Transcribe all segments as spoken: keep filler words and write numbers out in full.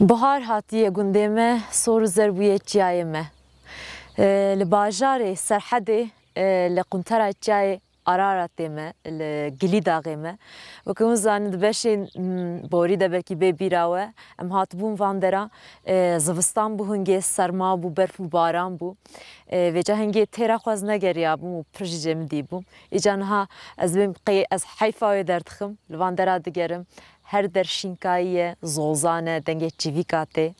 Bihar hatiye gundê me, sor û zer bûye çiyayê me. E, li bajarê Serhedê, e, li quntara çiyayê Araratê me, li Gilîdaxê me. Weke hûn zanin di beşên, m, borî de belkî bê bîra we, em hatibûn van dera, e, zivistan bû hingê, serma bû, berf û baran bû. E, vêca hingê têra xwe ez negeriyabûm û pir jî cemidî bûm. Îca niha ez bêm qey ez heyfa wê derdixim, li van dera digerim. Her der şînkayî ye, zozan e, dengê çivîka tê.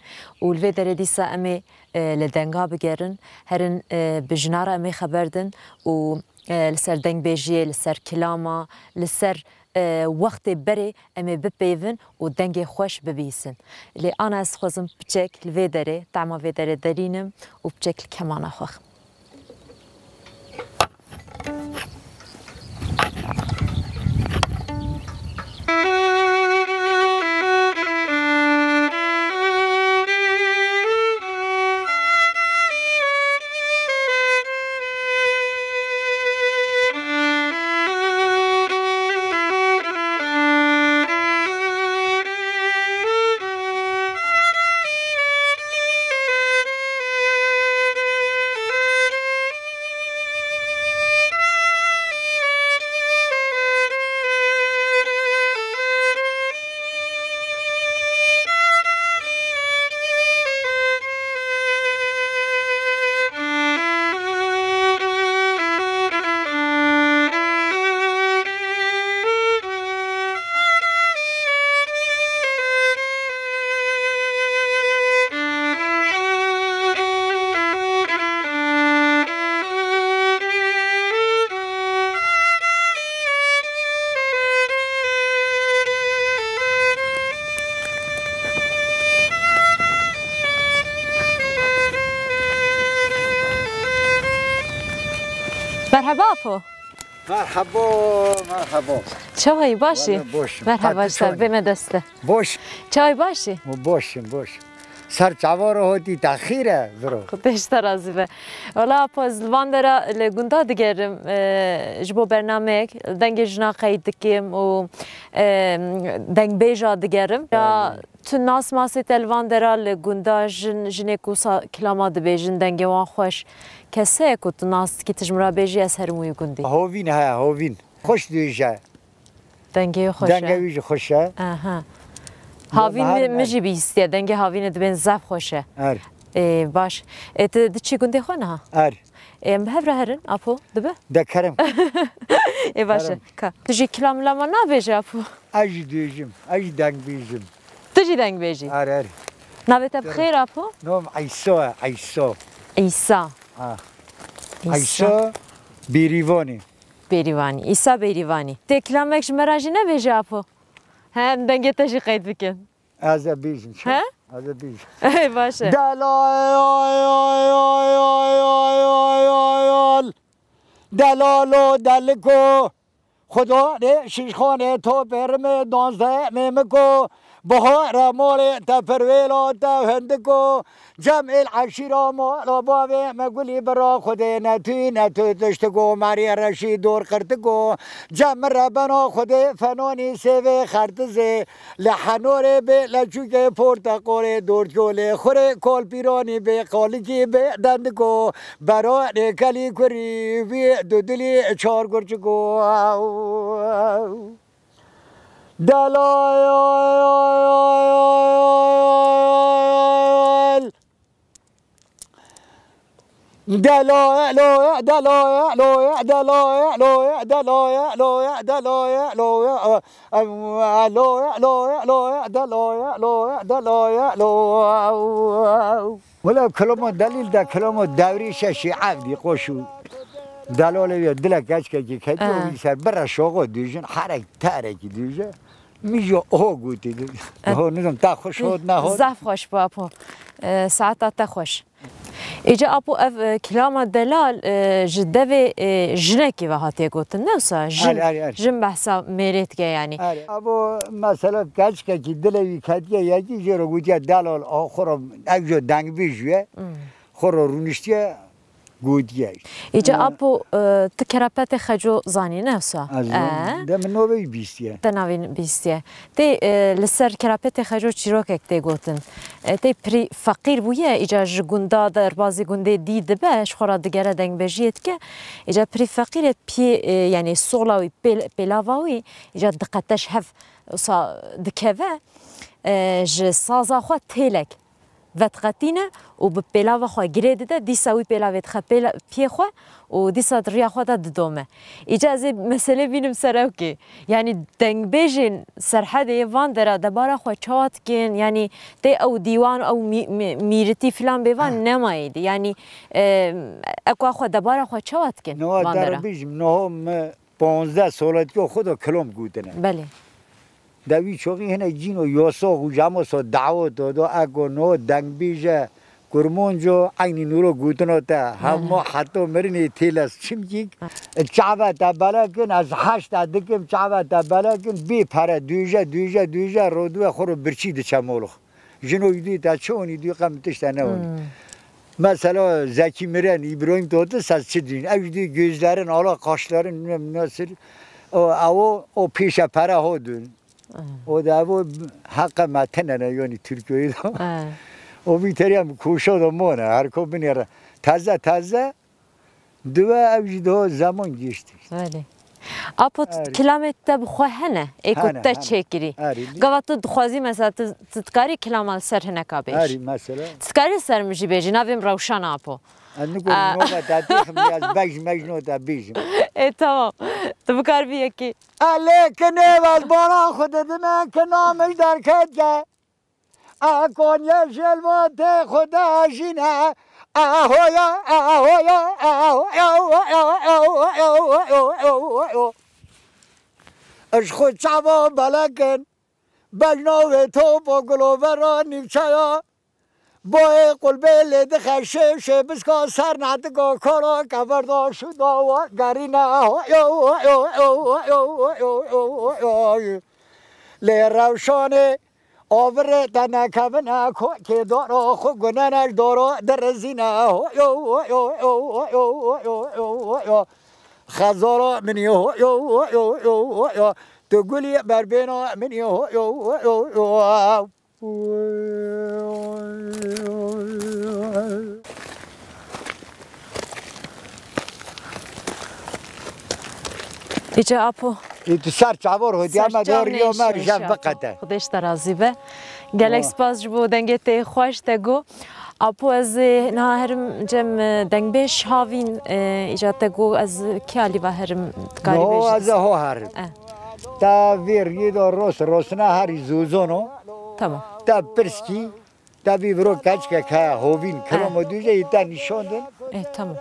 Û li vê derê dîsa em ê, e, li denga bigerin. Herin, e, bi jina re em ê xeber din û, e, li ser dengbêjiyê, li ser kilama, li ser, e, wextê berê em ê bipeyvin û dengê xweş bibîsin. Lê ana ez dixwazim piçek li vê derê, tema vê derê derînim û piçek li kemana xwe xim. Merhaba Apo. Merhaba, merhaba. Çawayî, başî? Wele boş im. Merhaba, ser bê me deste. Boş. Çawayî, başî? Boş im, boş. Ser çava re hotî te xîr e, viro. Xwedê ji te razî be. Wela, Apo, ez li van dera li gunda digerim, e, ji bo bernameyek, dengê jina qeyd dikim û, e, dengbêja digerim. Ya, tu nas masê te li van dera li gunda jin, jinê ku sa-, kilama dibêjin, dengê wan xweş. Kes heye ku tu nas dikî, tu ji min re bêjî, ez herim wî gundî? Hovîn heye, Hovîn. Xweş dibêje. Dengê wî xweş e. Dengê wî jî xweş e. Aha. Havîn min, min jî bihîstiye. Dengê havînê dibên zaf xweş e. Er. Ê, baş. Ê, tu diçî gundê xwe niha? Er. Ê, em bi hev re herin, Apo, dibe? De kerem. Ê, baş e. Kerem. Ka. Tu jî kilam lama nabêje, Apo? Ez jî dibêjim. Ez jî deng bêjim. Tu jî deng bêjî? Er, er. Navê te bi xêr, Apo? Nom Eyso e, Eyso. Eysa. Ha. Eysa. Eyso Bêrîvanî. Bêrîvanî. Îsa Bêrîvanî. Tê kilamek ji me re jî nebêje, Apo. Hem dengê te jî qeyd bikin. Ez ê bêjim, çi? He? Ez ê bêjim. Ey, baş e. Delal, delalo, deliko. Xudanê şîşxanê topê rimê danzdeh mêmiko, bihara malê te pirwêla te hindiko, cem êl eşîra mala bavê me gulî bira Xwedê ne tu ne tu tiştiko, merî reşî dor qirtiko, cem min rebena Xwedê fenanî sêvê xertizê, li henorê bê leçûkê porteqalê dortkolê xurê kalpîranî bê qalikî bê dendiko. Beranê kelî kurî wî dudilî çar gurçiko. Delal. Deloye, loye, deloye, loye, deloye, loye, deloye, loye, deloye, loye, e, e, loye, loye, deloye, loye, deloye, loye. Wela kiloma delîl de kiloma dewrîşe şî evdî qoşû. Delolê wî dilek keçkekî ketiyo. Ah. Wî ser bira şoxo dûjin, herek terekî dûje. Min jî ho gotî. Eh. Ho nizam te xweş hot ne hot. Zaf xweş bû apo. E, saeta te xweş. Îca apo ev, e, kilama delal, e, ji devê, e, jinekî ve hatiye gotin, ne wisa? Jin, Erê, erê, erê. Jin behsa mêrê dike yanî. Erê. Abo mesela keçkekî dilê wî ketiye yekî jê re gotiye delal, a xwe re ev jo dengbêj ye. Hmm. Xwe re rûniştiye. Gotiye. Îca Ee, apo, e, tu kerapetê xeco zanî, ne wisa? Ez zan-, Ee? De min navê wî bîstiye. Te navê bîstiye. Tê, e, li ser kerapetê xeco çîrokek tê gotin. E, tê pirî feqîr bûye, îca ji gunda derbazî gundê dî dibe, ji xwe re digere dengbêjiyê dike. Îca pirî feqîr e, piyê, e, yanî sola wî, pêl-, pêlava wî, îca diqete ji hev wisa dikeve, e, ji saza xwe têlek vediqetîne û bi pêlava xwe girê dide, dîsa wî pêlavê dixe pêla-, piyê xwe û dîsa di riya xwe de didome. Îca ez ê meselê bînim ser ewkê. Yanî dengbêjên Serhedê van dera debara xwe çawa dikin? Yanî tê ew dîwan, ew mî-, mî-, mîritî filan bê van nemayê dî. Yanî, e, eka xwe debara xwe çawa dikin Niha van te dera? Re bêjim, niha me ponzdeh soletî xwe de kilom gotine. Belê. De wî çoxî hine cîno yosox û jamoso dawo dodo eko no dengbêje kurmonco eynî nûro gotino te. Hemo heto mirinê têles çimkîk çave te belekin ez heşta dikim çave te belekin bê pere dûje dûje dûje rodûye xwe ro birçî diçe molix. Jino îdî te çi onî dû qem tişte ne onî. Hmm. Mesela Zekî Miren, Îbrahîm Tatlises çi dîn? Ew jî dî gözlerin, ala kaşların, bilmem nasıl. O, ewo, o pêşe pere ho dûn. Hmm. O da evo heqe me tenene, yani Türkiye'yi de. Hmm. O vî teriya min koşa da mone, her ko binêre. Taze, taze, Dibe ew jî daha zeman geçti. Belê. Apo, tu Erê. Kilamê te bi xwe hene, ê ku Hene, te hene. Çêkirî. Erê. Gava tu dixwazî mesela tu, tu dikarî kilama li ser hineka bêjî. Erê, mesela. Tu dikarî ser min jî bêjî, navê min Rewşan Apo. Ez nikarim Aa. Nova te têxim, ez bej mej no te bêjim. Ê, tamam. Tu bikaribî yekî. Elê kinê ez bana xwe didime, kina min ji derket ke. A Konya jelmatê xwe dajîne. Ahoya, ahoya, ahoya. Ji xwe çava belekin. Bejna wê topa gulovera nîvçeya. Boyê qulbê lê dixe şê, şê biska ser netika kara keverda şuda wa gerîne. Lê rewşanê Avirê te nekevine kokê dara xwe gunene ji dara dirizîne. Xezala min ê. Tu gulî berbêna min ê. Îca Apo. Ê, tu ser çavar hodiya me doriyo me rijev biqete. Xwedê ji te razî be. Gelek spas ji bo dengê te xweş te got. Apo ez ê niha herim cem, e, dengbêj havîn, e, îca te got ez kî alî ve herim dikarî bêjî? No, ez ê ho herim. Eh. Te vê riyê de rost, rostine herî zozono. Tamam. Te pirskî. Te bî viro keçkek heye, hovîn, kilom û dûje yê te nîşandin. Eh, tamam.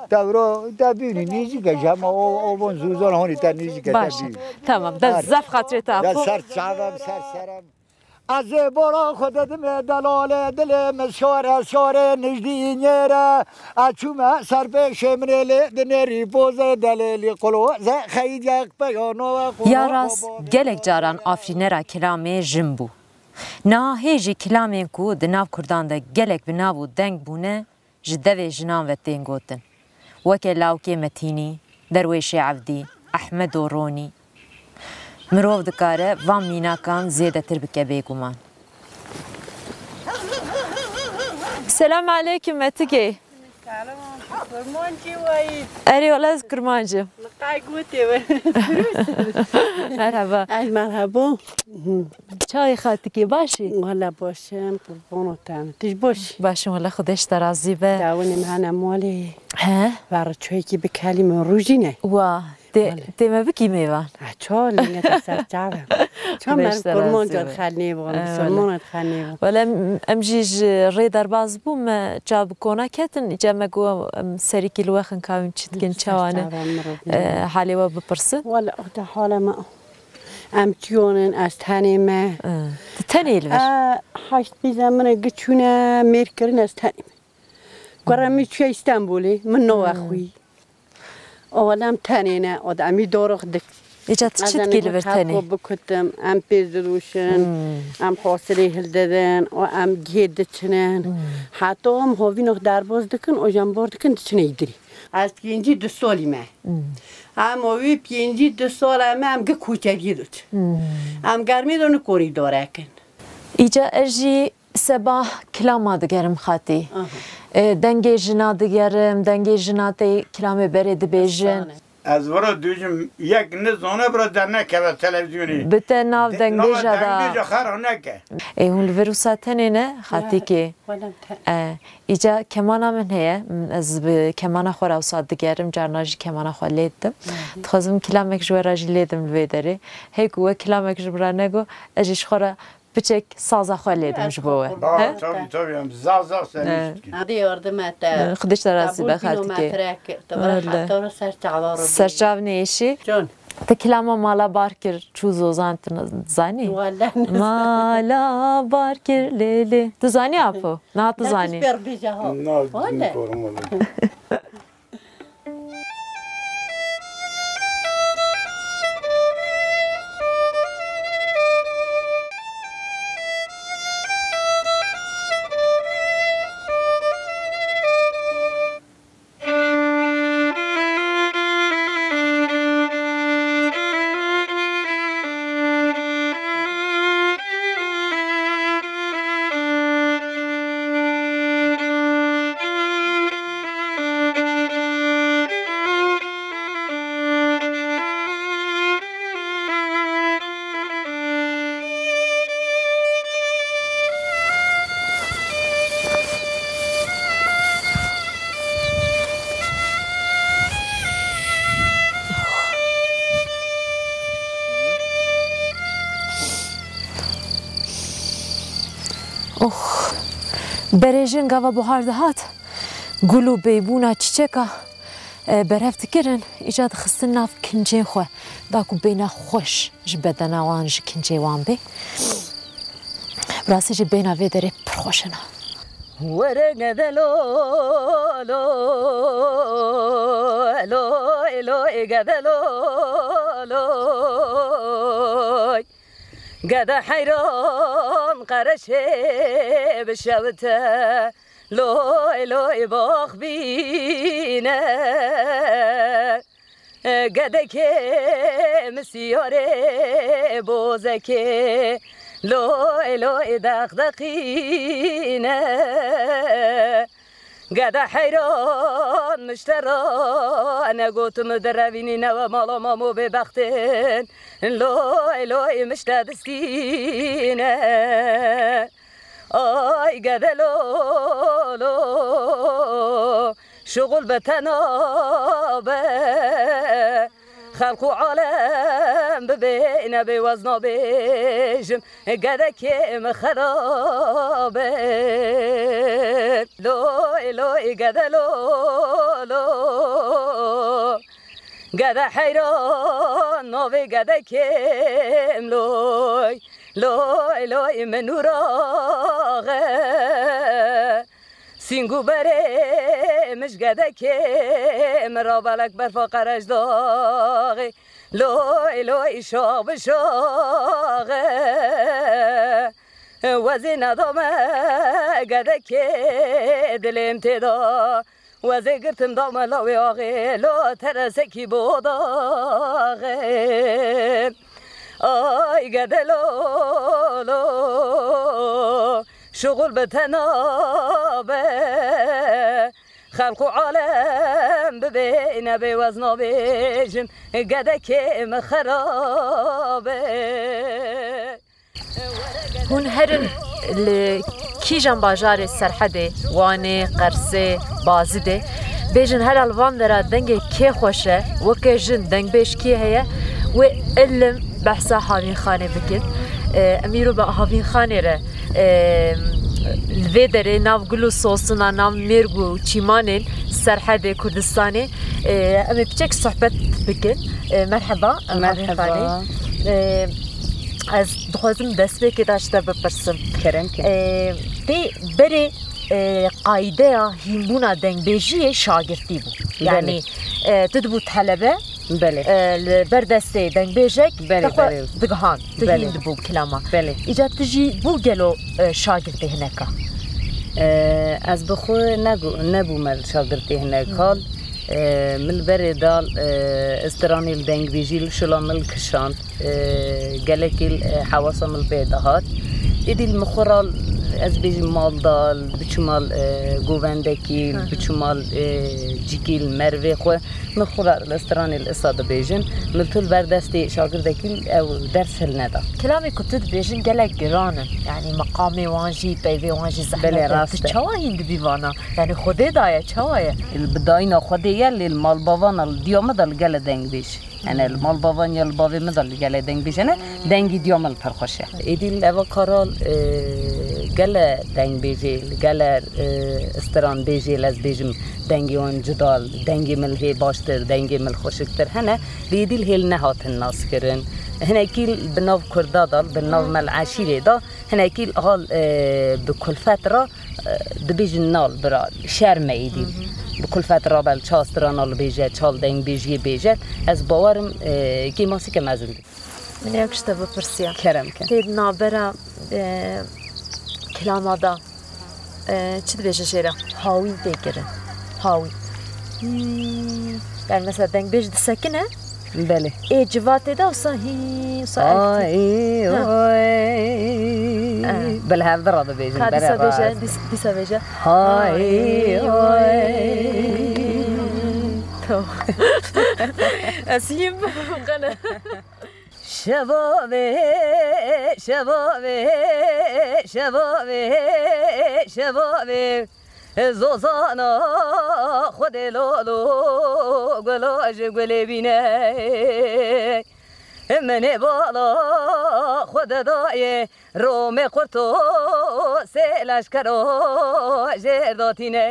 Te viro, te bînî, nêzîk e, ji hema o, o von zûzon honî te nêzîk e, te bînî. Baş e. Tamam, de zaf xatirê te Apo. De ser çavem, ser serem. Ez ê bora xwe dedim ê delalê dilê min şare, şare nijdî nêre. Ez çûme ser pêşê min ê lê dinêrî pozê delêlî qolo. Ze xeyîdek peya nove qolo. Ya rast, gelek caran afirînera kilamê jin bû. Niha hê jî kilamên ku di nav kurdan de gelek bi nav û deng bûne, ji devê jinan ve tên gotin. Weke lawikê Metînî, Derwêşê Evdî, Ehmedo Ronî. Mirov dikare van mînakan zêdetir bike bêguman. Selam aleykum Metikê. Selam, kurmancî wayî. Erê wele ez kurmancî. Qay gotê we. Merhaba. Ay merhaba. Çayê xatikê, baş î? Wala baş im, qurban te. Tu jî baş î? Baş im, wala Xwedê ji te razî be. Dawinê min hene malê. He? Ver çayekî bikelî min rûjî ne. Wa, tê, Wala. tê me bikî mêvan. Ha, çal, ne te ser çav im. Çal Xwedê ji te kurman razî gel be. xelnê bû, He, wala. Kurman xelnê bû. Wala em, em jî ji rê derbas bûn, me çav bi kona ketin, îca me got em serîkî li we xin kavin çi dikin, çawa ne. Ser çav im, mirov E, ne. halê we bipirsin. Wala, o da hala me. Em çiyonin, ez tenê me. E, tu tenê li vir? E, heşt pîze min ê giçûne, mêr kirin, ez tenê me. Kurê min çûye Îstanbulê, min nawe Hmm. xwî. O wala em tenê ne, o da em î dorix dik. Îca tu çi dikî li vir tenê? Xwe bikutim, em pê zilûşin, Hmm. em hasilê hildidin, o em gihê diçinin. Hmm. Heta em hovînox derbas dikin, o jembor dikin, diçine îdirî. Ez pêncî du salî me. Hmm. Em o wî pêncî du sal em, em gi koçeriyê diçin. Hmm. Em germê de nikorî dorekin. Îca ez jî seba kilama digerim xatî. Aha. E, dengê jina digerim, dengê jina tê kilamê berê dibêjin. Efsane. Ez vira dûjim yek nizane bira dernekeve televîzyonê. Bite nav De-, dengbêja nava da. dengbêja xera neke. Ê, hûn li vir wisa tenê ne, xatîkê? Wala te- E, îca kemana min heye. Ez bi kemana xwe re wisa digerim, carna jî kemana xwe lê didim. Hı hı. Dixwazim kilamek ji we re jî lê dim li vê derê. Hey ku we kilamek ji min re nego, ez jî ji xwe re piçek saza xwe lê dim ji bo we. Ba, He? tabii, tabii, em zaf, zaf serî He. Hadi yardım et. Xwedê ji te razî be, xaltikê. Öyle. Serçav nêşî. Çon? Te kilama mala bar kir, çû zozan, tu zanî? Wala. Mala bar kir lê lê. Tu zanî apo? Na tu zanî. Pêr bêje ha. Na, Wala. Korum wala. Oh, berê jin gava buhar dihat, gul û bêbûna çiçeka, e, berev dikirin, îca dixistin nav kincên xwe, da ku bêhna xweş ji bedena wan, ji kincê wan bê. Bi rastî jî bêhna vê derê pir xweş e na. Were gede lo, lo, lo, lo, gede lo, lo. Gede heyran qereşê bişewite, loy loy bax bîne. Gedekê misyarê bozekê, loy loy deqdeqîne. Gede heyran mişte ra negotim direvînî newe mala mamo bêbextin. Loy loy mişte distîne. Ay gede lo lo, şuxul bi te nabe. Xelq û alem bibêne bêwez nabêjim, gedekê min xerab e. Loy loy gede lo lo, gede heyran navê gedekê min loy. Loy loy min nûraxe. Sîng û berê min ji gedekê min ra belek berfa qereş daxê. Loy loy şax bi şaxe. Wezê nedame gedekê dilêm tê da. Wezê girtim dame lawê axê, lo teresekî bo daxê. Ay gede lo lo, şuxul bi te nabe. Xelq û alem bibê nebê wez nabêjim, gedekê min xerab e. Hûn herin li kîjan bajarê Serhedê, Wanê, Qersê, Bazidê? Bêjin hela li van dera dengê kê xweş e, weke jin dengbêj kê heye, wê ilim behsa Havînxanê bikin. E, em îro bi Havînxanê re, e, li vê derê nav gul û sosina, nav mêrg û çîmanên Serhedê Kurdistanê, e, em ê piçek sohbet bikin. E, merheba, e, Havînxanê. E, ez dixwazim destpêkê de ji te bipirsim. Kerem ke. E, tê berê, e, qaydeya hînbûna dengbêjiyê şagirtî bû. Belê. Yanî, e, tu dibû telebe, Belê. e, li ber destê dengbêjek Belê, te xwe belê. digihand. Tu Belê. hîn dibû kilama. Belê. Îca tu jî bû gelo, e, şagirtê hineka? E, ez bi xwe negu-, nebûme li şagirtê hineka. E, min li berê de, e, stranê li dengbêjî li şula min li kişand. E, gelekî, e, hewasa min li pê dihat. Êdî li min xwe re, ez bêjim, mal de, biçûma, e, govendekî, Hı hı. biçûma, e, cîkî li mervê xwe. Min xwe re li stranê li esa dibêjin. Min tu li ber destê şagirdekî ew ders hilneda. Kilamê ku tu dibêjin gelek giran in. Yanî meqamê wan jî, peyvê wan jî zehmet Belê, e. rast Tu e. çawa hîn dibî vana? Yanî Xwedê daye, çawa ye? Li bi dayîna Xwedê ye, lê li malbavana li diya min de li gele dengbêj. Hene li malbavan ya li bavê min de li gele dengbêj hene, dengî diya min li pir xweş e. Êdî li eva kara, e, gele dengbêjê, li gele, e, stranbêjê, li ez bêjim, dengê wan cuda, dengê min li hê baştir, dengê min li xweşiktir hene. Lê êdî li hê li nehatin naskirin. Hinekî bi nav kurda de, bi nav me li eşîrê de, hinekî hal, e, bi kulfet re, e, dibêjin nal bira, şerm e êdî. Bi kulfet re bel çal strana li bêje, çal dengbêjiyê bêje. Ez bawerim, e, kêmasîke mezin dibî. Min ê ji te bipirsiya. Kerem ke. Tê di navbera, e, kilama da, e, çi dibêje jê re? Hawîn tê kirin. Hawîn. Hmm. Yani mesela dengbêj disekine, Belê. Ê civatê de wisa hî, wisa Ay, ektî. Ha. oy. Ha. Bi li hev de radibêjin, Ka berê dîsa bêje, rast. dîs-, dîsa bêje. Hay, Ay, oy. oy. Tamam. Ez hîm, qene. Şeva vê, şeva vê, şeva vê, şeva vê. Zozana Xwedê lolo gula ji gulê bîne. Min ê bala Xwedê dayê Romê qurto sê leşkero jêr datîne.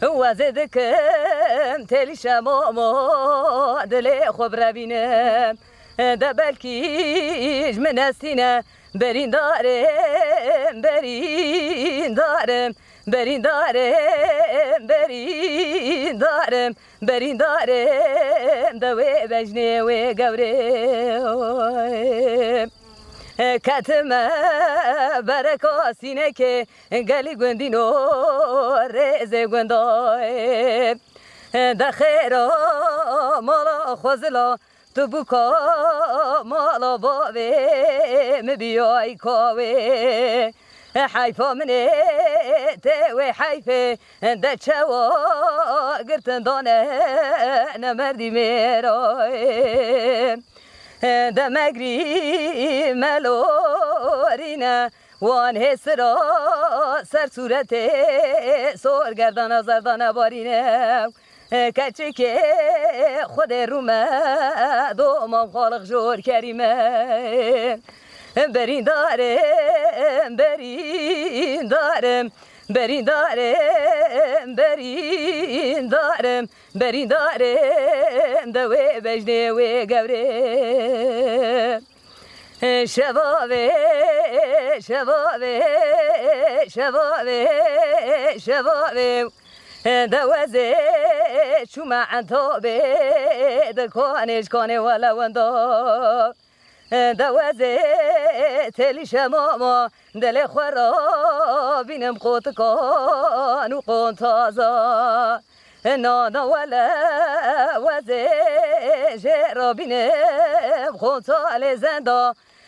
Wezê dikim têlî şemamo dilê xwe birevînim. De belkî ji min estîne Berîndarê, berîndarê, berîndarê, berîndarê, berîndarê, de wê bejnê wê gewrê. Ketime bereka sînekê gelî gundîno rêzê gundayê. De xêra mala xwezila Tu bûka mala bavê min biyay kawê. Heyfa min ê te wê heyfê de çewa girtin dane ne merdî mêrayê. De megrî melorîne wan hê sira ser sûretê sor gerdana zerdane barîne. Keçikê Xwedê rûme domam Xaliq jor kerîme. Berîndarê, berîndarê, berîndarê, berîndarê, berîndarê, de wê bejnê wê gewrê. Şeva vê, şeva vê, şeva vê, şeva vê. De wezê çûme entabê, de kanê ji kanê wele wenda. De wezê têlî şemama, dilê xwe ra bînim qotikan û qontaza. Na, na wele wezê jê re bînim xontalê zenda.